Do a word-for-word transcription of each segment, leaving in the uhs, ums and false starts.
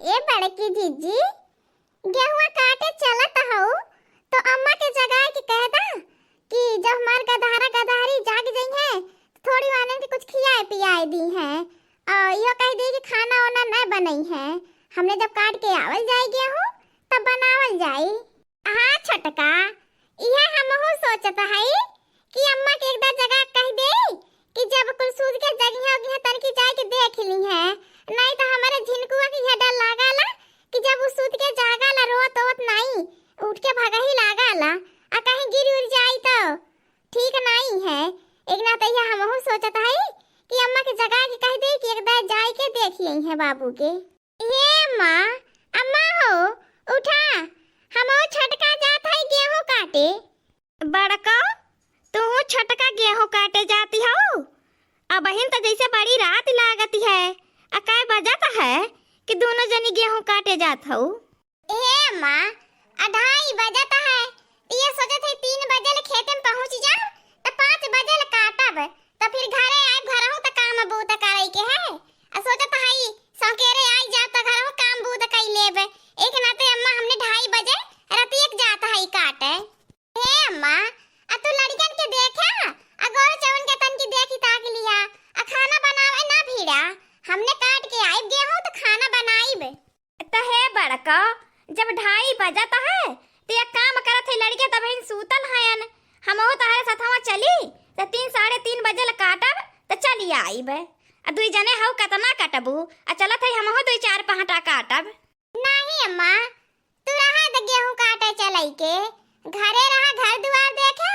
ए बड़की जीजी, गेहुआ काटे चलत हऊ, तो अम्मा के जगाए के कह दा कि जब हमार गदहरा गदहरी जाग जइहें, तो थोड़ी वानन के कुछ खियाए पियाए दीहें। और इहो कह दी कि खाना वाना न बनइहें, हमने जब काट के आवल जाई गेहूं, तब बनावल जाई। हाँ छोटका, इहे हमहू सोचत हई कि अम्मा के एक दाईं जगा कह देई कि जब कुल सूत के जगिहें उगिहें तनकी जाए के देख लीहें, नाहीं तो हमरे झिनकुआ के इहे डर लागला कि जब उ सूत के जागला, रोत ओत नाहीं, उठ के भगही लागला, आ कहीं गिर उर जाई तो ठीक नाहीं है। एक नाते इहे हमहू सोचत हई कि अम्मा के जगा के कह देई कि एक दाईं जाए के देख अइहें बाबू के। हे अम्मा, अम्मा हो, उठा, हमहू छोटका जात हई गेहूं काटे। बड़का, तू छोटका गेहूं काटे जाती हऊ? अबहिन त जैसे बड़ी रात लागत है, आ कै बजत है कि दूनो जनी गेहूं काटे जात हऊ? हे अम्मा, अढ़ाई बजत है, त ये सोचत है तीन बजे ले खेते में पहुंच जाब, त पाँच बजे ले काटब, त फिर घरे आइब, घरहू त काम बूत करे के है। आ सोचत हई सौकेरे आई जाब त घरहू काम बूत कई लेब। एक नाते अम्मा हमने ढाई बजे रतिया के जात हई काटे। हे अम्मा, आ तू लड़िकन के देखा, आ गोरू चउवन के तनकी देखी ताक लिया, आ खाना बनावे ना भिड़ा, हमने काट के आइब गेहूं त खाना बनाइब। त हे बड़का, जब ढाई बजत है, त एक काम करत है, लड़िके तबहिन सूतल हयन, हमहू तहरे सथवा चली, त तीन, साढ़े तीन बजे ले काटब, त चली आइब। आ दुई जने हऊ, कतना कटबू? आ चलत है, हमहू दुई चार पहटा काटब। नाहीं अम्मा, तू रहा द गेहूं काटे चलई के, घरे रहा, घर दुआर देखा,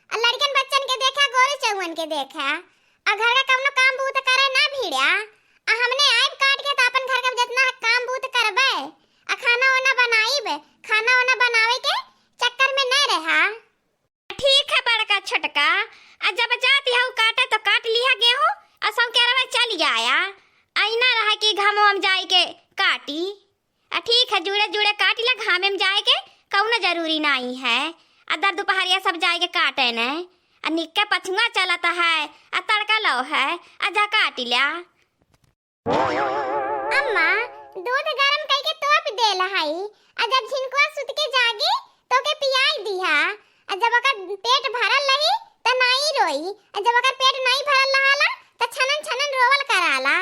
आ लड़िकन बच्चन के देखा, गोरू चउवन के देखा, आ घर का कउनो काम बूत करे ना भिड़ा। आ हमने आइब काट के त अपन घर का जितना काम बूत करबे, आ खाना ओना बनाइब, खाना ओना बनावे के चक्कर में न रहा। ठीक है बड़का छोटका, आ जब जाती हऊ काटे तो काट लिहा गेहूं, आ सौकेरवा चली आया, अइना रहा कि घामवा में जाई के काटी। आ ठीक है, जुड़े जुड़े काटी ला, घामे में जाए के कउनो जरूरी नाहीं है। आ दर दुपहरिया सब जाए के काटे ने, आ निक्के पछुआ चलत है, आ तड़का लौ है, आ जा काटी ला। अम्मा, दूध गरम कइके तोप देल हई, आ जब झिनकुआ सुत के जागी, त ओके पियाई दिहा, आ जब ओकर पेट भरल रही, त नाई रोई, आ जब ओकर पेट नाई भरल रहाला, त छनन छनन रोवल कराला।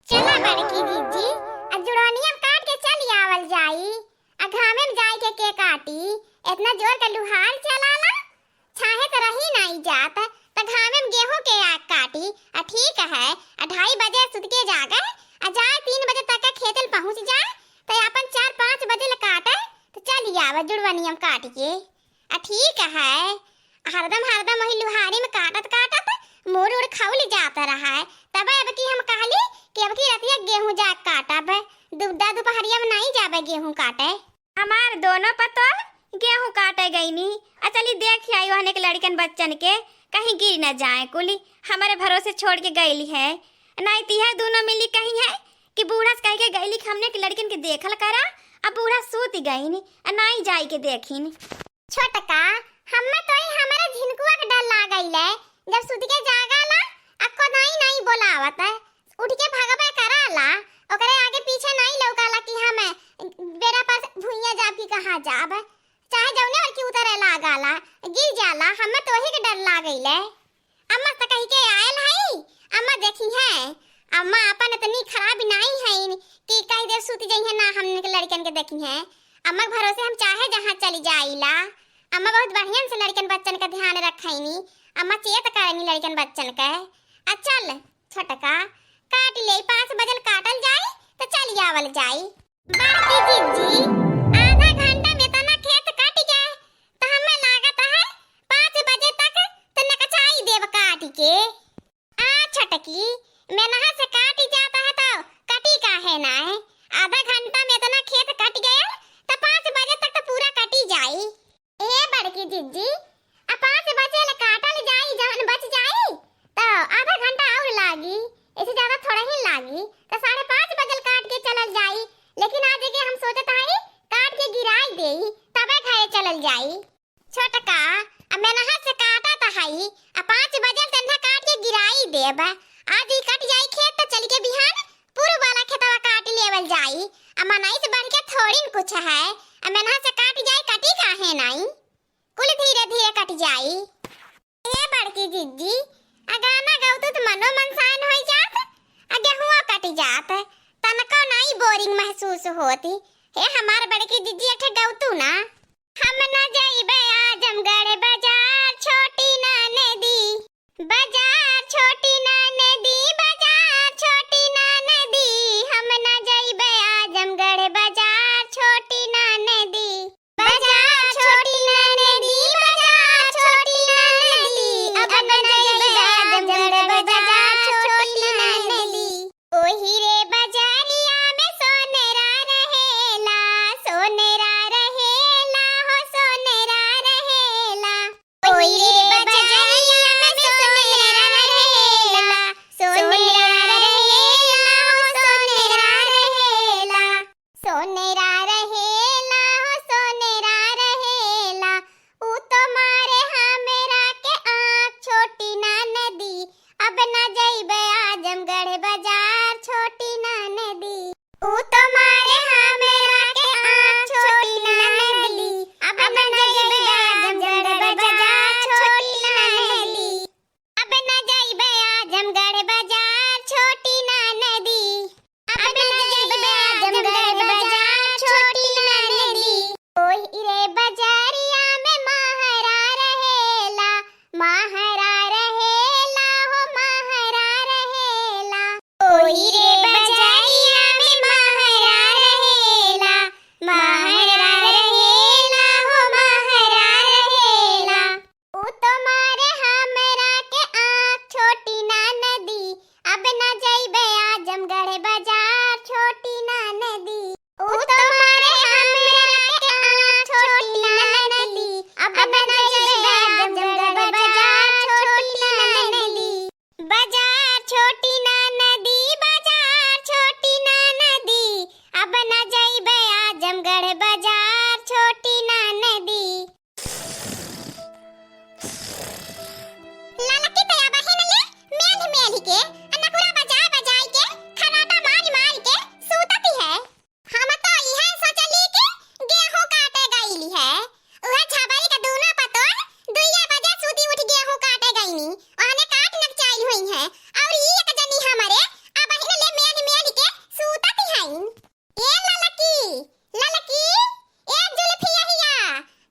चला बड़की जीजी, आ जुड़वनिया काट के चली आवल जाई, आ घामे में जाई के के काटी, एतना जोर का लुहार चलाला। छाहे त रही नाई जात, त घामे में गेहूं के आग काटी। आ ठीक है, अढ़ाई बजे सुत के जागे, आ जाए तीन बजे तक के खेतल पहुंच जाए, त आपन चार पाँच बजे ले काटे, त चली आवे जुड़वनिया काट के। आ ठीक है, हरदम हरदम वही लुहारी में काटत काटत मूड़ उड़ खौल जात रहा है। तबे अब की हम कहली कि अब की रतिया गेहूं जा काटब, दुबदा दुपहरिया में नाई जाबे गेहूं काटे। हमार दोनों पतोह गेहूं काटे गईनी। आ चली देखि आई ओहने के लड़िकन बच्चन के, कहीं गिर न जाए। कुली हमरे भरोसे छोड़ के गईली है। नाई तिहे दूनो मिली कहिहैं कि बूढ़ा से कह के गईली कि हमने के लड़िकन के देखल करा, आ बूढ़ा सूत गईन, आ नाई जाई के देखिन। छोटका, हम्मे तोई हमरे झिनकुआ के डर लागइले, जब सुत के जागाला, अक्को नाई नाई बोलावत है, उठ के भगबे कराला, ओकरे आगे पीछे नाई लौकाला कि हम बेरा पर भुइयां जाब कि कहाँ जाब, चाहे जौने ओर की उतरे लागाला, गिर जाला, हम्मे तोही के डर लागइले। अम्मा त कहि के आयल हई, अम्मा देखिहैं, अम्मा आपन इतनी खराब नाई हईन कि कहि दे सूत जइहैं ना हमने के लड़िकन के देखिहैं। अम्मा के भरोसे हम चाहे जहाँ चली जाइला। अम्मा बहुत बढ़िया से लड़िकन बच्चन का ध्यान रखइनी। अम्मा चेत करनी लड़िकन बच्चन के। आ चल छोटका, काट ले, पाँच बजल काटल जाई त चली आवल जाई। बड़की जिज्जी, आधा घंटा में इतना खेत कट जाए, त हमें लागत है पाँच बजे तक त नकचाई देब काट के। आ छोटकी, मेनहा से काटी जात है त कटी काहे ना है? आधा घंटा में इतना खेत कट गया, त पाँच बजे तक त पूरा कटी जाई। ए बड़की जिज्जी, आ पाँच बजे ले काटल जाई, जवन बच जाई, त आधा घंटा और लागी, ऐसे ज्यादा थोड़ा ही लागी, त साढ़े पाँच बजे ले काट के चलल जाई। लेकिन आज के हम सोचत हई, काट के गिराई देई, तबे घरे चलल जाई। छोटका, अब मेनहा से काटत हई, आ पाँच बजे ले तन्हा काट के गिराई देब। आज ही कट जाई खेत, त चल के बिहान पूरब वाला खेतवा काट लेवल जाई। आ मनई से बढ़ के थोड़ी न कुछ है। आ मेनहा से काट जाई, कटी काहे नाई? कुल धीरे धीरे कट जाई। ए बड़की जिज्जी, आ गाना गौतू त मनो मनसान होई जात, आ गेहुआ कट जात, तनको नाई boring महसूस होती। हे हमार बड़की जिज्जी, एठे गौतू ना। हम ना जाइबे आजमगढ़ बाजार, छोटी ननदी। बाजार छोटी ननदी, बाजार छोटी ननदी, हम ना जाइबे आजमगढ़ बाजार छोटी ननदी। बाजार छोटी ननदी, बाजार छोटी ननदी, अब ना जाइबे आजमगढ़ बाजार छोटी ननदी। ओही रे बजरिया में सोनेरा रहेला, सोनेरा रहेला हो, सोनेरा रहेला। ओही रे बजरिया में सोनेरा रहेला, सोनेरा रहेला हो, सोनेरा रहेला। सोनेरा रहेला हो, सोनेरा रहेला। ऊ तो मारे हमरा के आँख, छोटी ननदी। अब ना जइबे आजमगढ़ बाजार, छोटी ननदी। ऊ तो मारे हमरा के आँख, छोटी ननदी। अब ना जइबे आजमगढ़ बाजार, छोटी ननदी। अब ना जइबे आजमगढ़ बाजार, छोटी ननदी। अब ना जइबे आजमगढ़ बाजार, छोटी ननदी। ओही रे बजरिया में महरा रहेला, महरा रहेला हो, महरा रहेला। ओही रे बजरिया में महरा रहेला, महरा रहेला हो, महरा रहेला। ऊ तो मारे हमरा के आँख, छोटी ननदी। अब ना जइबे आजमगढ़ बाजार, छोटी ननदी। ऊ तो मारे हमरा के आँख, छोटी ननदी। अब ना जइबे आजमगढ़ बाजार, छोटी ननदी। बाजार छोटी ननदी, बाजार छोटी ननदी। अब ना जइबे आजमगढ़ बाजार, छोटी ननदी। ललकी त अबहिन ले मेल मेल के, आ नकुरा बजा बजाई के, खराटा मारी मारी के सूतती है। हम तो इहे सोचली कि गेहूं काटे गईली है। उहे झबरी के दूनो पतोह दुइये बजे सूती उठ गेहूं काटे गईनी। ओहने काट नकचाई हुई है। और ई एक जनी हमरे अबहिन ले मेल मेल के सूतती है। ए ललकी, ललकी, ए जुल्फिया,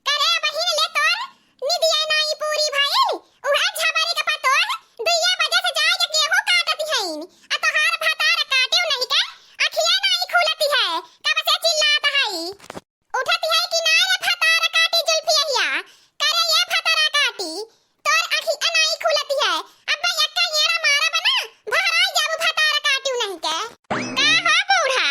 करे अबहिन ले तोर निदिया नाई पूरी भइल? उहे झबरी के पतोह दुइये बजे से जाए के गेहूं काटत हईन, आ तोहार भतार काटिउ नहीं के अखिया नाई खुलती है, कब से चिल्लात हई। उठत है कि ना रे भतार काटी जुल्फिया, करे ये भतार काटी, तोर अखिया नाई खुलती है, अब्बे एक्का एड़ा मारब ना, भहराई जाबू भतार काटिउ नहीं के। का हो बूढ़ा,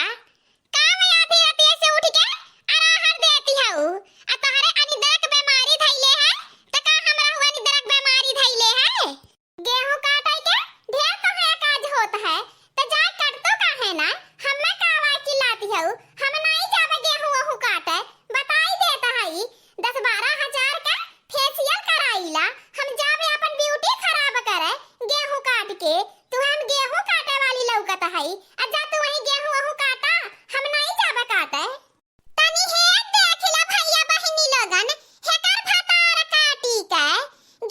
का मैं आधी रातिया से उठ के अराहर देती हऊ? आ तोहरे अनिद्रक बेमारी धइले है, त का हमरा हुआ अनिद्रक बेमारी धइले है? गेहूं काटे के ढेर तोहरा काज होत है, त जाए काटतो काहे ना? हम्मे का आवाज चिल्लाती हऊ? हम नाई जाबे गेहूं ओहू काटे, बताई देत हई, दस बारह हजार के facial कराईला, हम जाबे अपन beauty खराब करे गेहूं काट के। तू हम गेहूं काटे वाली लौकत हई, आ जा तू वहीं गेहूं ओहू काटा, हम नाई जाबे काटे। तनी हे देख ले भइया बहिनी लोगन, हेकर भतार काटी के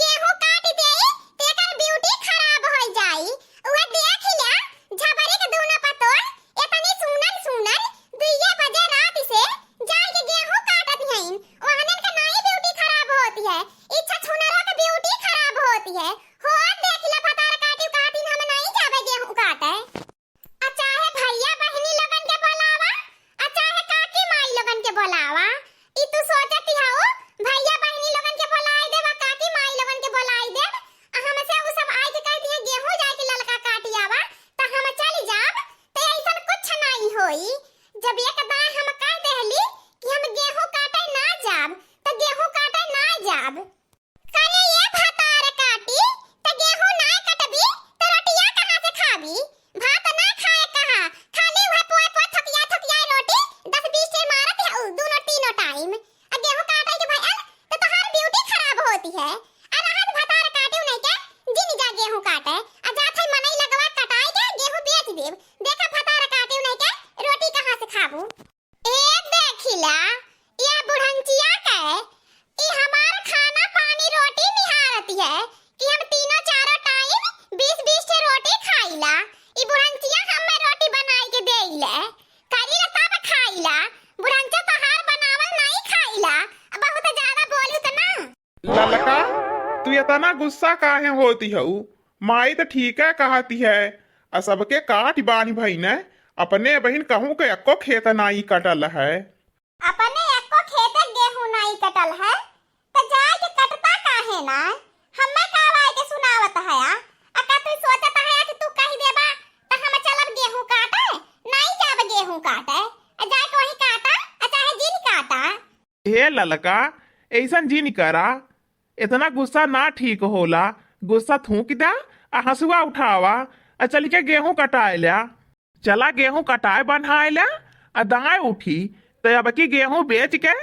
गेहूं काट देई, त एकर beauty खराब होइ जाई। उहे देख ले, झबरी के दूनो पतोह एतनी सुनर सुनर दुइये बजे रात से जाए के गेहूं काटत हईन। ओहनन के नाई beauty खराब होती है, इच्छा छुनरा के beauty खराब होती है। हो देख ले भतार काटी कहती हम नाई जाबे गेहूं काटे। आ चाहे भइया बहिनी लोगन के बोलावा, आ चाहे काकी माई लोगन के बोलावा। ई तू सोचती हऊ, भइया बहिनी लोगन के बोलाई देब, आ काकी माई लोगन के बोलाई देब, आ हमसे उ सब आई के कह दिहे, "गेहूं जाए के ललका काटी आवा," त हम चली जाब, त अइसन कुछ नाई होई। जब एक दाएं हम कह देहली कि हम गेहूं काटे ना जाब, त गेहूं काटे ना जाब। करे ये भतार काटी, त गेहूं नाय कटबी, त रोटिया कहाँ से खाबी? भात ना खाए कहाँ, खाली उहे पोए पोए थकिया थकिया रोटी, दस बीस टे मारत है उ, दूनो तीनो time। आ गेहूं काटे के भइल, त तोहार beauty खराब होती है। आ रहत भतार काटी नहीं के, जिन जा गेहूं काटे, आ जात है मनई लगवा कटाई के गेहूं बेच देब। देखा भतार ए देखिला, यह बुढ़ंचिया के, ई हमार खाना पानी रोटी निहारत है कि हम तीनों चारों टाइम बीस बीस ठे रोटी खाइला। ई बुढ़ंचिया हमें रोटी बनाई के देइले, करीला तब खाइला। बुढ़ंचा तोहार बनावल नहीं खाइला, बहुत ज्यादा बोलू त ना। ललका, तू इतना गुस्सा काहे होती हऊ? माई त ठीके कहती है, आ सबके काट बानी भई ने, अपने बहिन कहूँ के एक्को खेत नाई कटल है। अपने एक्को खेते गेहूं नाई कटल है, त जाए के कटता काहे ना? हम्मे का आवाज के सुनावत है आ? आ का तू सोचत है कि तू कह देबा त हम चलब गेहूं काटे? नाई जाब गेहूं काटे। आ जाए के वहीं काटा, आ चाहे जिन काटा। हे ललका, ऐसन जिन करा, इतना गुस्सा ना ठीक होला। गुस्सा थूक द्या, आ हंसुआ उठावा, आ चल के गेहूं कटाए ल्या। चला गेहूं कटाए बन्हाए ल्या, आ दाएं उठी, त अब की गेहूं बेच के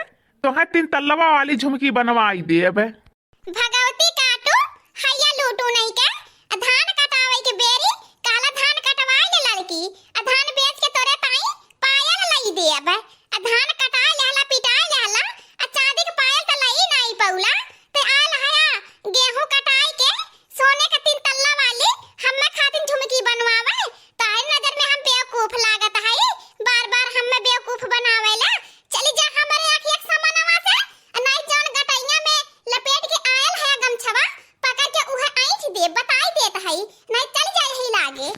तोहे तीन तल्लवा वाली झुमकी बनवाई देब। भगवती काटू, हैया लूटू नहीं के, आ धान कटावे के बेरी, काला धान कटवाए ले लड़की, आ धान बेच के तोरे ताई पायल लई देब। आ धान कटाए लेहला, पिटाए लेहला, आ चांदी के पायल त लई नाई पौला, ते आयल हया गेहूं कटाए के सोने के तीन तल्ला वाली हम्मे खातिर झुमकी बनवावे। तारी नजर में हम बेवकूफ लागत हई, बार बार हम्मे बेवकूफ बनावेला। चली जा हमरे आँखिया के समनवा से, आ नाई जौन गटैया में लपेट के आयल है गमछवा, पकड़ के उहे ऐंठ दे, बताई देत हई, नाई चली जा यही लागे।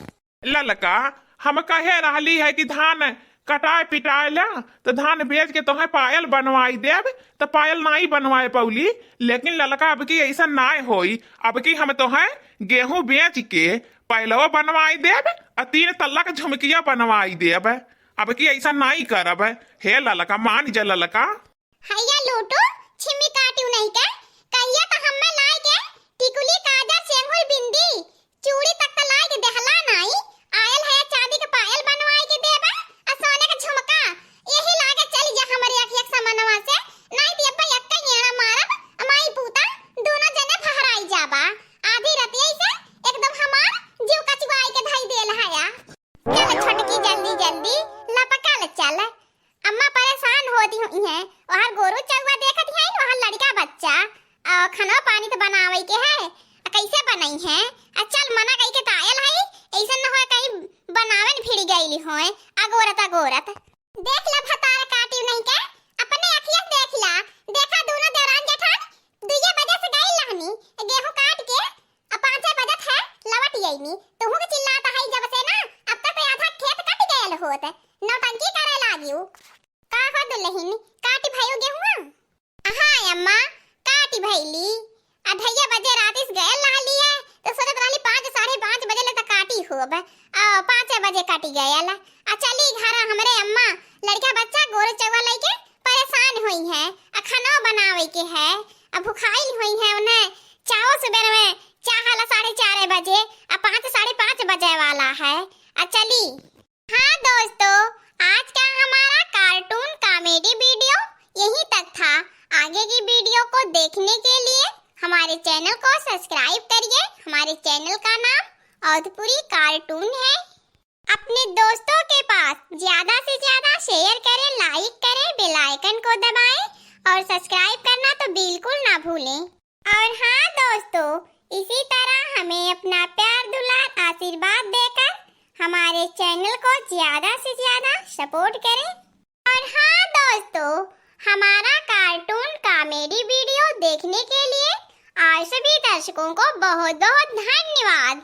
ललका, हम कहे रहली है कि धान कटाए पिटाए ला, त धान बेच के तोहे पायल बनवाई देब, त पायल नाई बनवाए पौली। लेकिन ललका, अब की ऐसा नाय होई, अब की हम तोहे गेहूं बेच के पायलवा बनवाई देब, आ तीन तल्ला के झुमकिया बनवाई देब। अब की ऐसा नाई करब। हे ललका, मान जा ललका। हैया लूटू, छिमी काटियो नहीं के, कहिया त हम्मे लाई के टिकुली, काजर, सेंगुल, बिंदी, चूड़ी तक त लाई के देहला नाई। आयल है चांदी के पायल बनवाई के देबा, आ सोने के झुमका। यही लागे चली जा हमरे अखिया के समनवा से, नाई त अब्बा एक्का येड़ा मारब, आ माई पूता दोनों जने फहराई जाबा। आधी रतिया से एकदम हमार जीव कचुआई के धई देल हया। चल छोटकी, जल्दी जल्दी लपका ले चल। अम्मा परेशान होती हुई हैं, वहाँ गोरू चौवा देखत हैं, वहाँ लड़का बच्चा, आ, खाना पानी त बनावे के है, आ, कैसे बनई हैं? आ, चल मना कई के त आयल है, ऐसन न होए कहीं बनावे न भिड़ गईली होए, अगोरत अगोरत। देख ला भतार काटियो नहीं के, अपने अखिया से देख ला, देखा दोनों देवरान जेठान दुइये बजे से गइल रहनी, गेहूं काट के, अब पाँचे बजत है, लवट अइनी। तुहू के चिल्लात है जब से ना, अब तक तो आधा खेत कट गयल होत। नौटंकी करे लागियो। का हो दुल्हन, काटी भइयो गेहुआ? हाँ अम्मा, काटी भइली। अढ़ाइया बजे रात से गयल रहली है, तो सोचत रहली पाँच, साढ़े पाँच बजे ले तो काटी होब। आ, पाँचे बजे काटी गयल। आ चली घर हमरे अम्मा, लड़का बच्चा गोरे चौवा लइके परेशान होई है। आ खाना बनावे के है, आ भुखाइल होई है, उन्हें चाहो सुबह में चाहला साढ़े चार बजे, आ पाँच, साढ़े पाँच बजे वाला है। आ चली। हाँ दोस्तों, आज का हमारा cartoon comedy video यहीं तक था। आगे की video को देखने के लिए हमारे channel को subscribe करिए। हमारे channel का नाम अवधपुरी cartoon है। अपने दोस्तों के पास ज्यादा से ज्यादा share करें, like करें, bell icon को दबाएं और subscribe करना तो बिल्कुल ना भूलें। और हाँ दोस्तों, इसी तरह हमें अपना प्यार, दुलार, आशीर्वाद देकर हमारे channel को ज्यादा से ज्यादा support करें। और हाँ दोस्तों, हमारा cartoon comedy video देखने के लिए आप सभी दर्शकों को बहुत बहुत धन्यवाद।